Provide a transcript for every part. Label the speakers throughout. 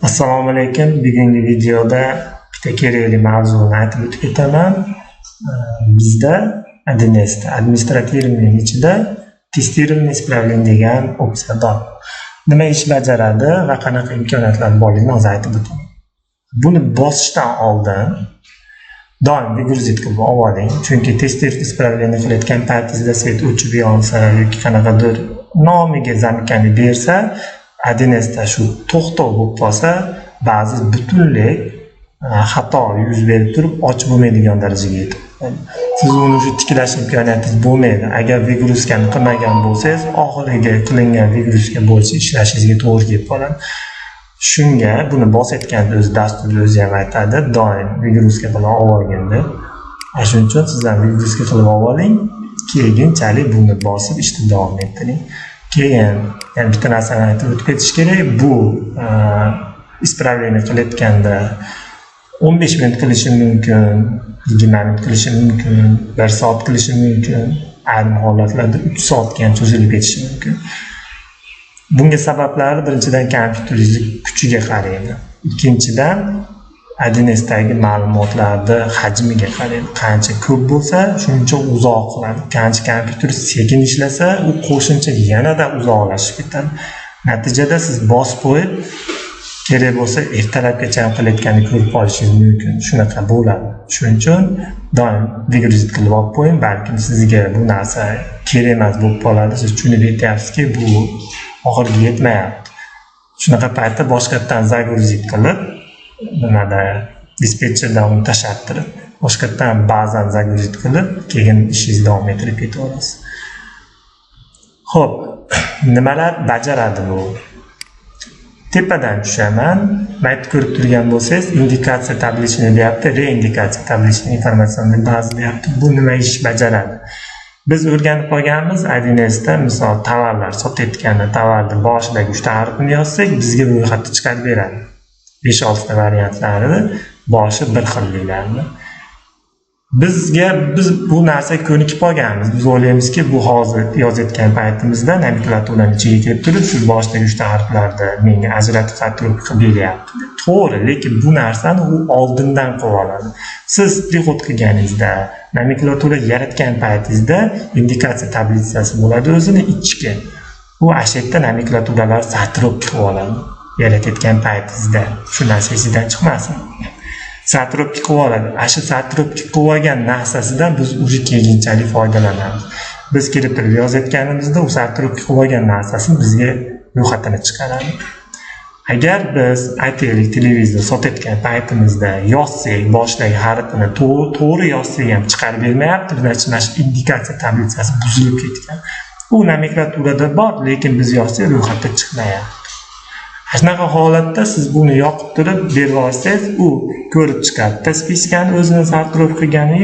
Speaker 1: Assalomu alaykum. Bugungi videoda bitta kerakli mavzuni aytib o'tib ketaman. Bizda 1S'da административный ichida тестирование исправление degan opsiya bor. Nima ish bajaradi va qanaqa imkoniyatlar borligini hozir aytib o'taman. Buni bosishdan oldin doim выгрузить qilib oling, chunki тестировать исправление qilayotgan paytingizda свет o'chib yonsa yoki qanaqadir nomiga замыкание bersa, 1S'da shu to'xtov bo'lib qolsa, ba'zi butunlay xato yuz berib turib, ochib bo'lmaydigan darajaga yetib qoladi. Siz uni уже tiklash imkoniyatingiz bo'lmaydi. Agar выгрузка ni qilmagan bo'lsangiz, oxiriga qilingan выгрузка bo'yicha ishlashingizga to'g'ri kelib qoladi. Shunga buni bosayotganda o'zi dasturni o'zi ham aytadi, doim выгрузка qilib olgin deb. Ana shuning uchun sizlar выгрузка qilib oling, keyinchalik buni bosib ishni davom ettiring. Keyin yana bitta narsani aytib o'tib ketish kerak. Bu исправление qilayotganda 15 minut qilishi mumkin, 20 minut qilishi mumkin, 1 soat qilishi mumkin, ayrim holatlarda 3 soatga ham cho'zilib ketishi mumkin. Bunga sabablari: birinchidan, kompyuteringizni kuchiga qaraydi. Ikkinchidan, 1S'dagi ma'lumotlarni hajmiga qaraydi. Qancha ko'p bo'lsa, shuncha uzoq qiladi. Qancha kompyuter sekin ishlasa, u qo'shimcha yanada uzoqlashib ketadi. Natijada siz bosib qo'yib, kerak bo'lsa ertalabgacha ham qilayotganini ko'rib qolishingiz mumkin. Shunaqa bo'ladi. Shuning uchun doim выгрузить qilib olib qo'ying, balkim sizga bu narsa kerak emas bo'lib qoladi. Siz tushunib yetyapsizki, bu oxiriga yetmayapti. Shunaqa paytda boshqatdan загрузить qilib, nimada, dispetcherdan uni tashlab turib, boshqatdan ba'zan загрузить qilib, keyin ishingizni davom ettirib ketaverasiz. Xo'p, nimalar bajaradi bu? Tepadan tushaman. Mayt ko'rib turgan bo'lsangiz, индикация табличный deyapti, реиндикация табличный информационный база deyapti. Bu nima ish bajaradi? Biz o'rganib qolganmiz, 1S'da misol tovarlar sotayotganda tovarni boshidagi uchta harfini yozsak, bizga ro'yxatni chiqarib beradi. 5-6 ta variantlarini, boshi bir xilliklarni. Bizga biz bu narsaga ko'nikib qolganmiz. Biz o'ylaymizki, bu hozir yozayotgan paytimizda nomenklaturani ichiga kirib turib, shu boshidagi uchta harflarni menga ajratib, сортировка qilib beryapti deb. To'g'ri, lekin bu narsani u oldindan qilib oladi. Siz приход qilganingizda, nomenklatura yaratgan paytingizda индикация таблица si bo'ladi o'zini ichki. U ana shu yerda nomenklaturalar сортировка qilib oladi. Yaratayotgan paytingizda shu narsa esingizdan chiqmasin. Сортировка qilib oladi. Ana shu сортировка qilib olgan narsasidan biz уже keyinchalik foydalanamiz. Biz kelib turib yozayotganimizda u сортировка qilib olgan narsasini bizga ro'yxatini chiqaradi. Agar biz, aytaylik, televizor sotayotgan paytimizda yozsak, boshidagi harfini to'g'ri yozsak ham chiqarib bermayapti, значит, mana shu индикация таблица si buzilib ketgan. U nomenklaturada bor, lekin biz yozsak, ro'yxatda chiqmayapti. Shunaqa holatda siz buni yoqib turib berib yuborsangiz, u ko'rib chiqadida списка ni, o'zini сортировка qilgani,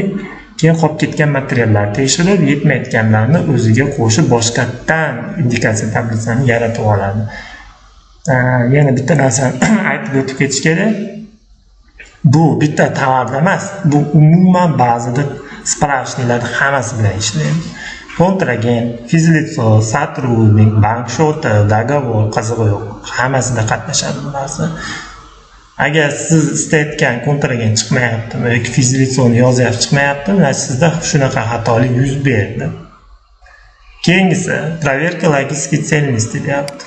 Speaker 1: keyin qolib ketgan materiallarni tekshirib, yetmayotganlarni o'ziga qo'shib, boshqatdan индикация таблица ni yaratib oladi. Yana bitta narsani aytib o'tib ketish kerak. Bu bitta tovarda emas, bu umuman ba'zida справочник lar hammasi bilan ishlaydi. Kontragent, физлицо, сотрудник, bank счеты, договор, qizig'i yo'q. Hammasida qatnashadi bu narsa. Agar siz istayotgan kontragent chiqmayaptimi yoki физлицо ni yozyapti, chiqmayaptimi, значит, sizda shunaqa xatolik yuz berdi. Keyingisi проверка логической цельности deyapti.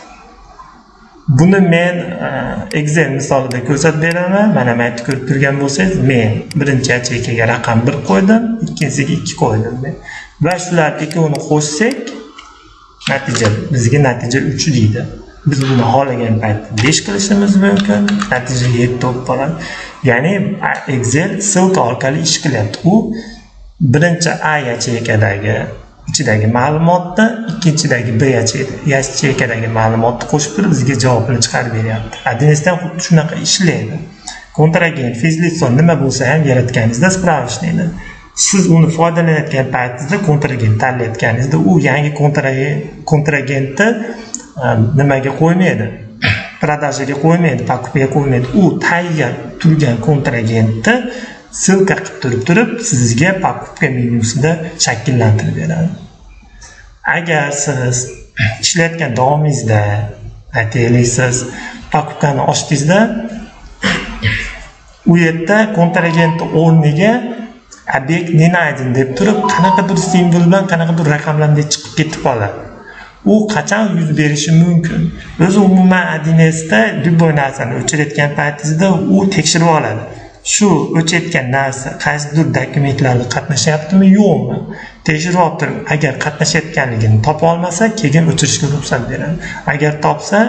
Speaker 1: Buni men Excel misolida ko'rsatib beraman. Mana bu yerda ko'rib turgan bo'lsangiz, men birinchi yacheykaga raqam 1 qo'ydim, ikkinchisiga 2 qo'ydim men. Va shular ikkovini qo'shsak, natija bizga natija 3 deydi. Biz buni xohlagan paytda 5 qilishimiz mumkin, natija 7 bo'lib qoladi. Ya'ni Excel ссылка orqali ish qilyapti. U birinchi A yacheykadagi ichidagi ma'lumotni ikkinchidagi B yacheykadagi ma'lumotni qo'shib turib, bizga javobini chiqarib beryapti. 1S'da ham xuddi shunaqa ishlaydi. Kontragent, физлицо, nima bo'lsa ham yaratganingizda справочник ni, siz uni foydalanayotgan paytingizda, kontragent tanlayotganingizda u yangi kontragentni nimaga qo'ymaydi? Продажа ga qo'ymaydi, покупка ga qo'ymaydi. U tayyor turgan kontragentni ссылка qilib turib sizga покупка menyusida shakllantirib beradi. Agar siz ishlayotgan davomingizda, aytaylik, siz Покупка ni ochdingizda, u yerda kontragentni o'rniga "Объект не найден" deb turib, qanaqadir simvol bilan, qanaqadir raqamlar chiqib ketib qoladi. U qachon yuz berishi mumkin? O'zi umuman 1Sda любой narsani o'chirayotgan paytingizda u tekshirib oladi. Shu o'chayotgan narsa qaysidir dokumentlarda qatnashyaptimi, yo'qmi? Tekshirib olib turib, agar qatnashayotganligini topa olmasa, keyin o'chirishga ruxsat beradi. Agar topsa,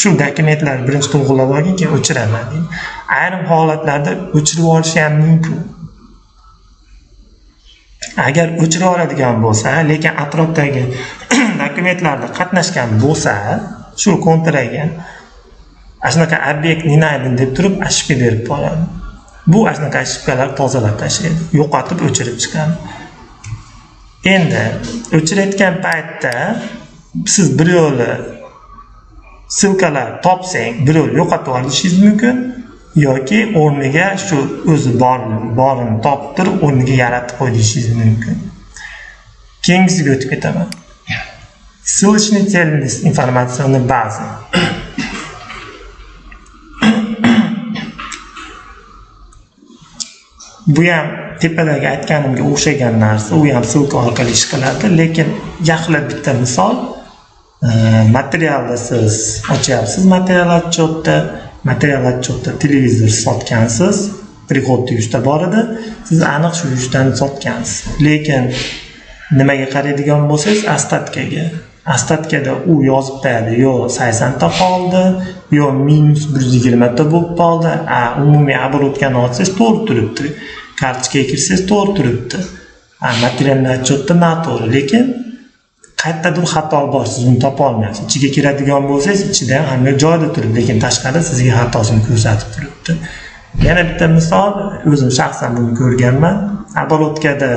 Speaker 1: shu dokumentlarni birinchi to'g'rilab olgin, keyin o'chiraman deydi. Ayrim holatlarda o'chirib olishi ham mumkin. Agar o'chirib oladigan bo'lsa, lekin atrofdagi dokumentlarda qatnashgan bo'lsa, shu kontragent ana shunaqa "Объект не найден" deb turib ошибка berib qoladi. Bu ana shunaqa ошибка lar tozalab tashlaydi, yo'qotib o'chirib chiqadi. Endi o'chirayotgan paytda siz bir yo'li ссылка lar topsang, bir yo'l yo'qotib olishingiz mumkin yoki o'rniga shu o'zi bor borini topib turib, o'rniga yaratib qo'y deyishingiz mumkin. Keyingisiga o'tib ketaman. Ссылочный цельность информационной базы. Bu ham tepadagi aytganimga o'xshagan narsa, u ham ссылка orqali ish qiladi, lekin yaxlit bitta misol. Materialda siz ochyapsiz, material отчетda, material отчетda televizor sotgansiz, приход 100 ta bor edi, siz aniq shu 100 tani sotgansiz. Lekin nimaga qaraydigan bo'lsangiz, остатка ga. Остатка da u yozib qo'yadi, yo 80 ta qoldi, yo minus 120 ta bo'lib qoldi. A umumiy оборотка ni olsangiz to'g'ri turibdi. Kartochkaga kirsangiz to'g'ri turibdi. A materialni отчетda noto'g'ri, lekin qayerdadir xato bor, siz uni topa olmayapsiz. Ichiga kiradigan bo'lsangiz, ichida ham hamma joyida turibdi, lekin tashqarida sizga xatosini ko'rsatib turibdi. Yana bitta misol, o'zim shaxsan buni ko'rganman. Оборотка da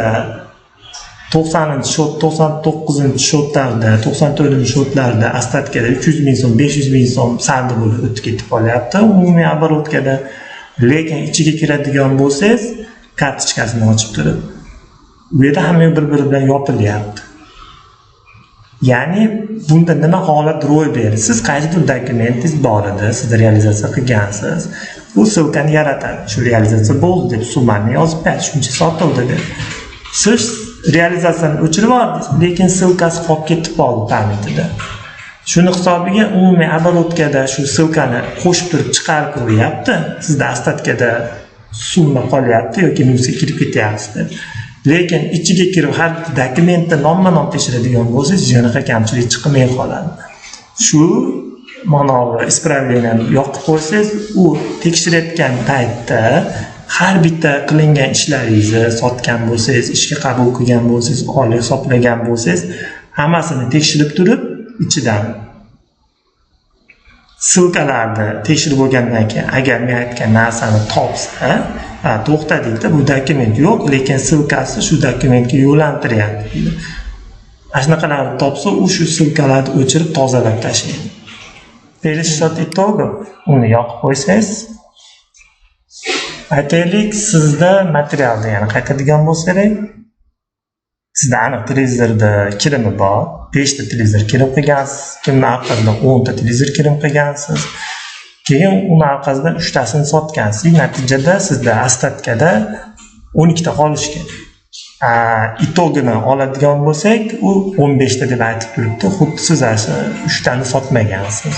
Speaker 1: 90-счет, 99-счет larda, 94-счет larda остатка da 300 ming so'm, 500 ming so'm saldo bo'lib o'tib ketib qolyapti umumiy оборотка da. Lekin ichiga kiradigan bo'lsangiz, kartochkasini ochib turib, u yerda hamma bir-biri bilan yopilyapti. Ya'ni bunda nima holat ro'y berdi? Siz qaysidir dokumentingiz bor edi, siz realizatsiya qilgansiz. U ссылка ni yaratadi. Shu realizatsiya bo'ldi deb summani yozib beradi, shuncha sotildi deb. Siz realizatsiyani o'chirib yubordingiz, lekin ссылка si qolib ketib qoldi память ida. Shuni hisobiga umumiy оборотка da shu ссылка ni qo'shib turib chiqarib qo'yyapti. Sizda остатка da summa qolyapti yoki minusga kirib ketyapsiz deb. Lekin ichiga kirib har bitta dokumentni nomma-nom tekshiradigan bo'lsangiz, hech qanaqa kamchilik chiqmay qoladi. Shu mana bu исправление ni yoqib qo'ysangiz, u tekshirayotgan paytda har bitta qilingan ishlaringizni, sotgan bo'lsangiz, ishga qabul qilgan bo'lsangiz, oylik hisoblagan bo'lsangiz, hammasini tekshirib turib, ichidan ссылка larni tekshirib bo'lgandan keyin agar men aytgan narsani topsa, to'xta deydi, bu dokument yo'q, lekin ссылка si shu dokumentga yo'lantiryapti deydi. Ana shunaqalarni topsa, u shu ссылка larni o'chirib tozalab tashlaydi. Пересчет итогов, uni yoqib qo'ysangiz, aytaylik, sizda materialda yana qaytadigan bo'lsak, sizda aniq televizorda kirimi bor, 5 ta televizor kirim qilgansiz, kimni orqasidan 10 ta televizor kirim qilgansiz, keyin uni orqasidan 3 tasini sotgansiz. Natijada sizda остатка da 12 ta qolishi kerak. Итог ini oladigan bo'lsak, u 15 ta deb aytib turibdi, xuddi siz 3 tani sotmagansiz.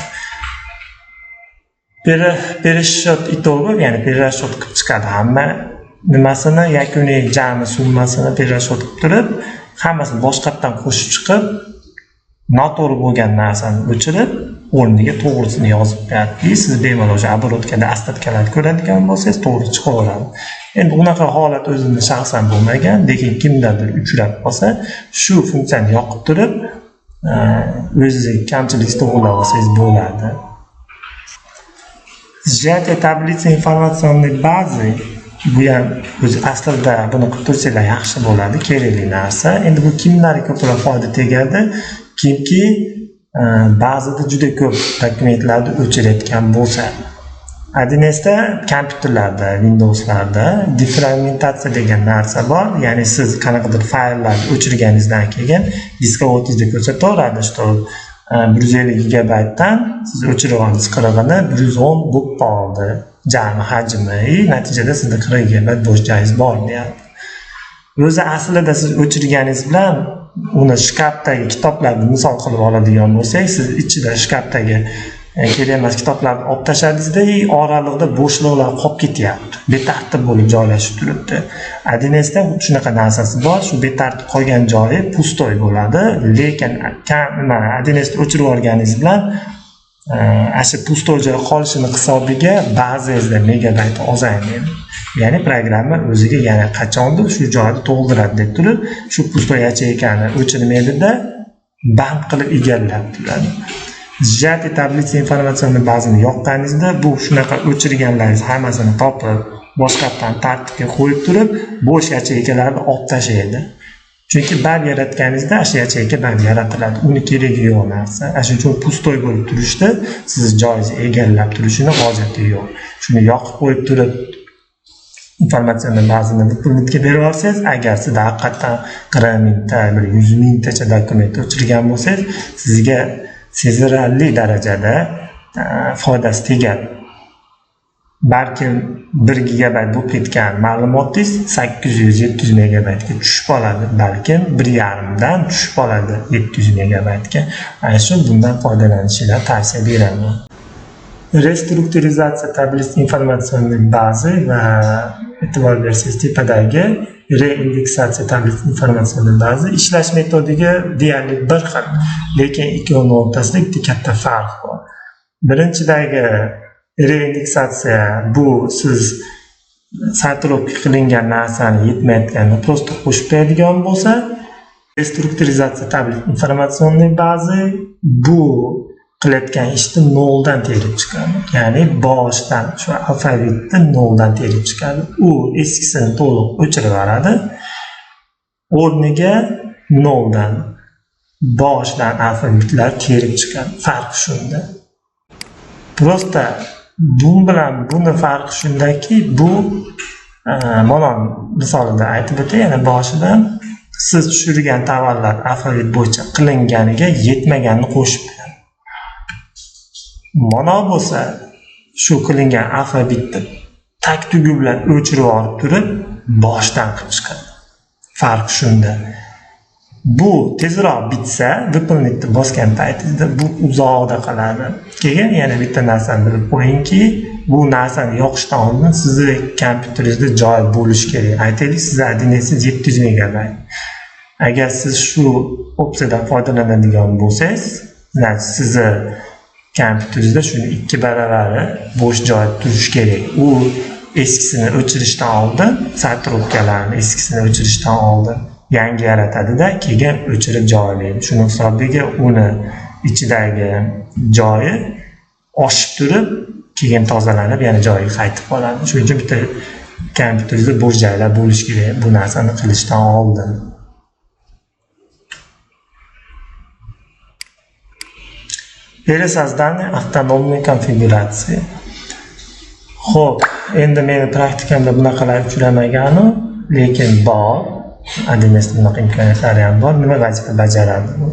Speaker 1: Пересчет итогов, ya'ni перерасчет qilib chiqadi hamma nimasini, yakuniy jami summasini перерасчет qilib turib, hammasini boshqatdan qo'shib chiqib, noto'g'ri bo'lgan narsani o'chirib, o'rniga to'g'risini yozib beradi. Siz bemalol o'sha оборотка da остатка larni ko'radigan bo'lsangiz, to'g'ri chiqaveradi. Endi unaqa holat o'zimda shaxsan bo'lmagan, lekin kimdadir uchrab qolsa, shu funksiyani yoqib turib, o'zingizga kamchilikni to'g'rilab olsangiz bo'ladi. Сжатие таблицы информационной базы, bu ham o'zi aslida buni qilib tursanglar yaxshi bo'ladi, kerakli narsa. Endi bu kimlarga ko'proq foyda tegadi? Kimki ba'zida juda ko'p dokumentlarni o'chirayotgan bo'lsa. 1Sda kompyuterlarda, Windowslarda defragmentatsiya degan narsa bor. Ya'ni siz qanaqadir fayllarni o'chirganingizdan keyin дисковод ingizda ko'rsataveradi, что 150 gigabaytdan siz o'chirib oldingiz 40-ini, 110 bo'lib qoldi jami hajmi. Natijada sizda 40 gigabayt bo'sh joyingiz bor deyapti. O'zi aslida siz o'chirganingiz bilan uni shkafdagi kitoblarni misol qilib oladigan bo'lsak, siz ichida shkafdagi kerak emas kitoblarni olib tashladingizda, oraliqda bo'shliqlar qolib ketyapti. Betartib bo'lib joylashib turibdi. 1S'da shunaqa narsasi bor, shu betartib qolgan joyi pustoy bo'ladi, lekin 1S'ni o'chirib yuborganingiz bilan ana shu pustoy joy qolishini hisobiga ba'zida megabayt ozaymaydi. Ya'ni programma o'ziga yana qachondir shu joyni to'ldiradi deb turib, shu pustoy yacheykani o'chirmaydida band qilib egallab turadi. Сжатие таблицы информационной bazini yoqqaningizda bu shunaqa o'chirganlaringiz hammasini topib, boshqatdan tartibga qo'yib turib, bo'sh yacheykalarni olib tashlaydi. Chunki bab yaratganingizda o'sha yacheyka bab yaratiladi. Uni keragi yo'q narsa. Ana shuning uchun pustoy bo'lib turishda siz joyingizni egallab turishini hojati yo'q. Shuni yoqib qo'yib turib informatsion bazani выполнitga berib yuborsangiz, agar sizda haqiqatdan 40 mingta, 100 mingtacha dokument o'chirgan bo'lsangiz, sizga sezilarli darajada foydasi tegadi. Balkim 1 gigabayt bo'lib ketgan ma'lumotingiz 800-700 megabaytga tushib qoladi, balkim 1.5 dan tushib qoladi 700 megabaytga. Ana shu bundan foydalanishinglarni tavsiya beraman. Restrukturizatsiya таблиц информационной базы va e'tibor bersangiz tepadagi reindeksatsiya таблиц информационной базы ishlash metodiga deyarli bir xil, lekin ikkovining o'rtasida bitta katta farq bor. Birinchidagi reindeksatsiya bu siz сортировка qilingan narsani yetmayotganini просто qo'shib qo'yadigan bo'lsa, restrukturizatsiya таблиц информационной базы bu qilayotgan ishni noldan terib chiqadi. Ya'ni boshdan shu alfabetni noldan terib chiqadi. U eskisini to'liq o'chirib yuboradi. O'rniga noldan boshdan alfabetlar terib chiqadi. Farq shunda. Просто bu bilan buni farqi shundaki, bu mana misolida aytib o'tay, yana boshidan siz tushirgan tovarlar alfabet bo'yicha qilinganiga yetmaganini qo'shib beradi. Mana bo'lsa shu qilingan alfabetni tag tugi bilan o'chirib olib turib boshdan qilib chiqadi. Farq shunda. Bu tezroq bitsa, выполнitni bosgan paytingizda bu uzoqda qoladi. Keyin yana bitta narsani bilib qo'yingki, bu narsani yoqishdan oldin sizni kompyuteringizda joy bo'lishi kerak. Aytaylik, sizni 1S'ingiz 700 megabayt. Agar siz shu opsiyadan foydalanadigan bo'lsangiz, sizni kompyuteringizda shuni 2 baravari bo'sh joy turishi kerak. U eskisini o'chirishdan oldin, сортировкаlarni eskisini o'chirishdan oldin yangi yaratadi-da, keyin o'chirib joylaydi. Shuni hisobiga uni ichidagi joyi oshib turib, keyin tozalanib yana joyiga qaytib qoladi. Shuning uchun bitta kompyuteringizda bo'sh joylar bo'lishi kerak bu narsani qilishdan oldin. Пересоздание автономной конфигурации. Xo'p, endi meni praktikamda bunaqalar uchramaganu, lekin bor. 1S'da bunaqa imkoniyatlari ham bor. Nima vazifa bajaradi bu?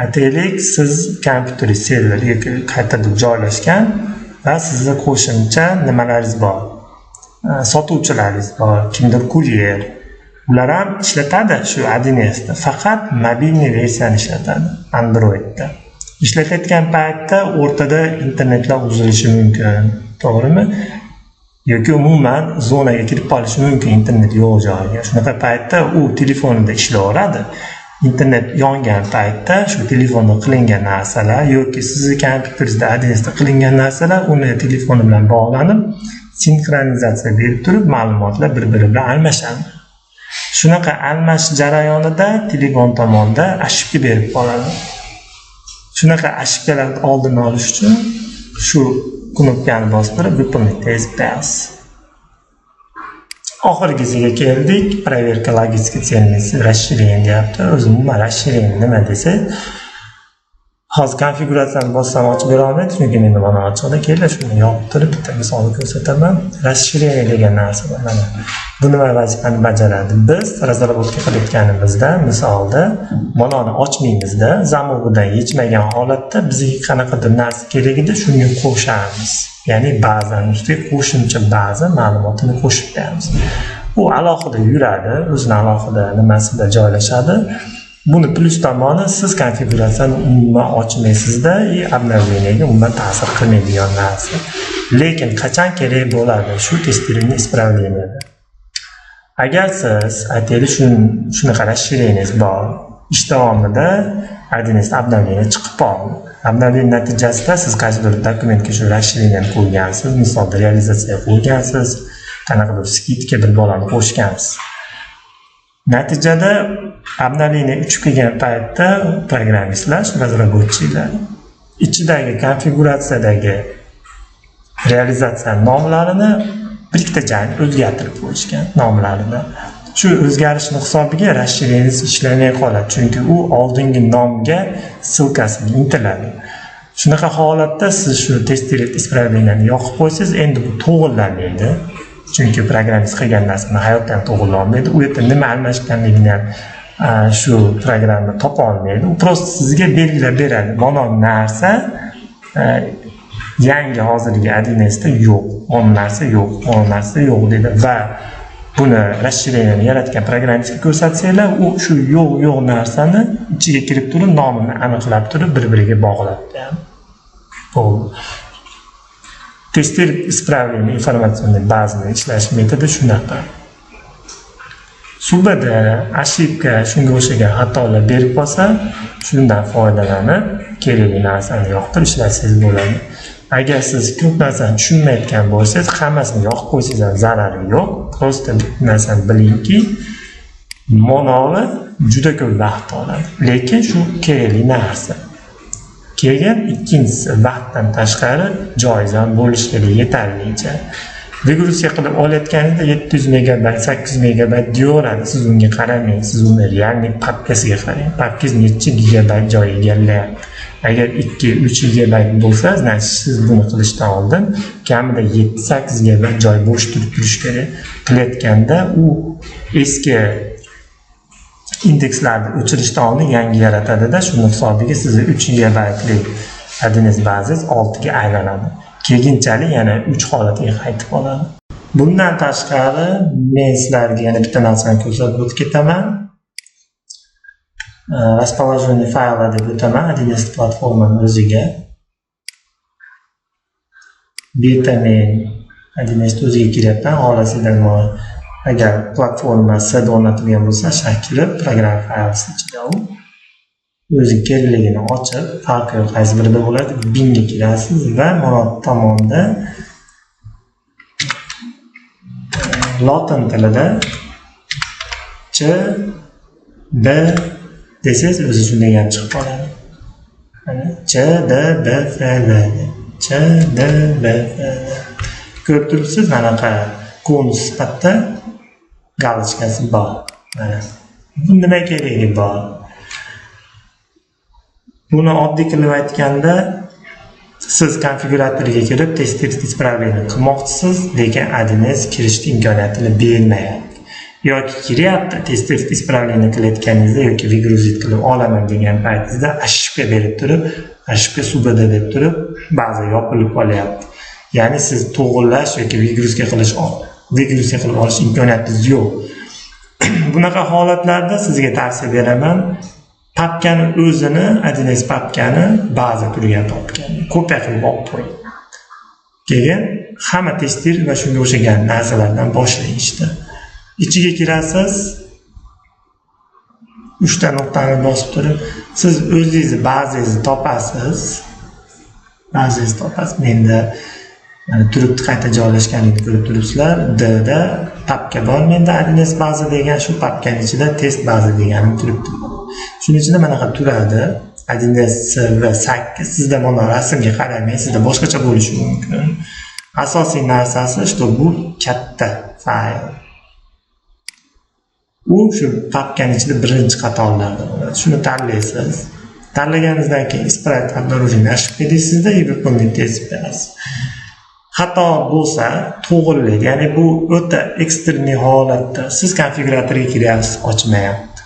Speaker 1: Aytaylik, siz kompyuter server yoki qayerdadir joylashgan va sizni qo'shimcha nimalaringiz bor? Sotuvchilaringiz bor, kimdir kuryer. Ular ham ishlatadi shu 1S'ni, faqat mobilniy versiyani ishlatadi Androidda. Ishlatayotgan paytda o'rtada internetlar uzilishi mumkin, to'g'rimi? Yoki umuman zonaga kirib qolishi mumkin, internet yo'q joyiga. Shunaqa paytda u telefonida ishlayveradi. Internet yongan paytda shu telefonda qilingan narsalar yoki sizni kompyuteringizda 1S'da qilingan narsalar uni telefoni bilan bog'lanib, sinxronizatsiya berib turib, ma'lumotlar bir-biri bilan almashadi. Shunaqa almashish jarayonida telefon tomonda ошибка berib qoladi. Shunaqa ошибkalarni oldini olish uchun shu knopkani bosib turib выполнить test pass. Oxirgisiga keldik. Проверка логической цельности расширение deyapti. O'zi umuman расширение nima desak, Hozir konfiguratsiyani bossam, ochib bera olmaydi, chunki menda mana ochiqda. Kelinglar, shuni yopib turib bitta misolni ko'rsataman. Расширение degan narsa bor. Mana bu nima vazifani bajaradi? Biz разработка qilayotganimizda, misolda, manoni ochmaymizda, замок idan yechmagan holatda bizga qanaqadir narsa kerak edi, shunga qo'shamiz. Ya'ni bazani ustiga qo'shimcha baza ma'lumotini qo'shib beramiz. U alohida yuradi, o'zini alohida nimasida joylashadi. Buni plyus tomoni, siz konfiguratsiyani umuman ochmaysizda и обновление ga umuman ta'sir qilmaydigan narsa. Lekin qachon kerak bo'ladi? Shu тестирование исправление da. Agar siz, aytaylik, shunaqa расширение ngiz bor, ish davomida 1С обновление chiqib qoldi. Обновление natijasida siz qaysidir dokumentga shu расширение ni qo'ygansiz, misolda, realizatsiya qo'ygansiz, qanaqadir скидка bir bolani qo'shgansiz. Natijada обновление uchib kelgan paytda programmistlar, разработчик lar ichidagi konfiguratsiyadagi realizatsiya nomlarini bir ikkita joyini o'zgartirib qo'yishgan nomlarini. Shu o'zgarishni hisobiga расширение ishlamay qoladi, chunki u oldingi nomga ссылка siga intiladi. Shunaqa holatda siz shu тестировать исправление ni yoqib qo'ysangiz, endi bu to'g'irlanmaydi. Chunki programmist qilgan narsani hayotda ham to'g'irlolmaydi. U yerda nima almashganligini ham shu programma topa olmaydi. U просто sizga belgilab beradi. Mana narsa yangi hozirgi 1S'da yo'q, mana narsa yo'q, mana narsa yo'q deydi va buni расширение ni yaratgan programmistga ko'rsatsanglar, u shu yo'q yo'q narsani ichiga kirib turib, nomini aniqlab turib, bir biriga bog'lab beradi. Bo'ldi. Тестировать исправление информационной bazani ishlash metodi shunaqa. СУБД ошибка, shunga o'xshagan xatolar berib qolsa, shundan foydalanib kerakli narsani yoqtirib ishlatsangiz bo'ladi. Agar siz ko'p narsani tushunmayotgan bo'lsangiz, hammasini yoqib qo'ysangiz ham zarari yo'q. Просто bitta narsani bilingki, monovi juda ko'p vaqt oladi, lekin shu kerakli narsa. Keyin ikkinchisi, vaqtdan tashqari joyingiz ham bo'lishi kerak yetarlicha. Выгрузка qilib olayotganingizda 700 megabayt, 800 megabayt deyaveradi. Siz unga qaramang, siz uni реальный papkasiga qarang. Papkangiz necha gigabayt joy egallayapti. Agar 2-3 gigabayt bo'lsa, значит, siz buni qilishdan oldin kamida 7-8 gigabayt joy bo'sh turib turishi kerak. Qilayotganda u eski indekslarni o'chirishdan oldin yangi yaratadida, shuni hisobiga sizni 3 gigabaytlik 1С bazangiz 6 ga aylanadi. Keyinchalik yana 3 holatiga qaytib qoladi. Bundan tashqari men sizlarga yana bitta narsani ko'rsatib o'tib ketaman. Расположение файла deb o'taman 1С platformani o'ziga. Bu yerda men 1С o'ziga kiryapman. Xohlasanglar, agar platforma C da o'rnatilgan bo'lsa, shakli Program Files ichida u o'zi kerakligini ochib, farqi yo'q qaysi birida bo'ladi, bin ga kirasiz va mana tomonda lotin tilida Ch D desangiz, o'zi shunday gap chiqib qoladi. Mana Ch D B F L, Ch D B F L. Ko'rib turibsiz, manaqa konus sifatida галочка si bor. Mana bu nima keragi bor? Buni oddiy qilib aytganda, siz konfiguratorga kirib test исправление qilmoqchisiz, lekin 1С kirishni imkoniyatini bermayapti yoki kiryapti, test исправление qilayotganingizda yoki выгрузить qilib olaman degan paytingizda ошибка berib turib, ошибка СУБД deb turib, baza yopilib qolyapti. Ya'ni siz to'g'irlash yoki выгрузка qilib olish imkoniyatingiz yo'q. Bunaqa holatlarda sizga tavsiya beraman, papkani o'zini, 1С papkani, baza turgan papkani kopiya qilib olib qo'ying. Keyin hamma testir va shunga o'xshagan narsalardan boshlang ishni. Ichiga kirasiz, uchta nuqtani bosib turib, siz o'zingizni bazangizni topasiz. Bazangizni topasiz. Menda mana turibdi, qayta joylashganini ko'rib turibsizlar. D da papka bor menda, 1С baza degan, shu papkani ichida test baza deganim turibdi. Shuning ichida manaqa turadi. 1С va 8. Sizda mana rasmga qaramang, sizda boshqacha bo'lishi mumkin. Asosiy narsasi, что bu katta fayl. U shu papkani ichida birinchi qatorlarda bo'ladi. Shuni tanlaysiz. Tanlaganingizdan keyin "Исправить обнаружение ошибки" deysizda и "Выполнить" deb berasiz. Xato bo'lsa to'g'rilik, ya'ni bu o'ta экстренный holatda siz konfiguratorga kiryapsiz, ochmayapti,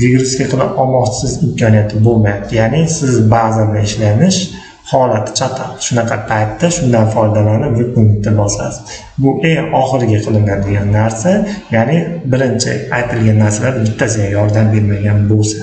Speaker 1: выгрузка qila olmoqchisiz, imkoniyati bo'lmayapti, ya'ni siz baza bilan ishlanish holati chatoq. Shunaqa paytda shundan foydalanib "Выполнить" bosasiz. Bu eng oxirgi qilinadigan narsa, ya'ni birinchi aytilgan narsalar bittasiga yordam bermagan bo'lsa.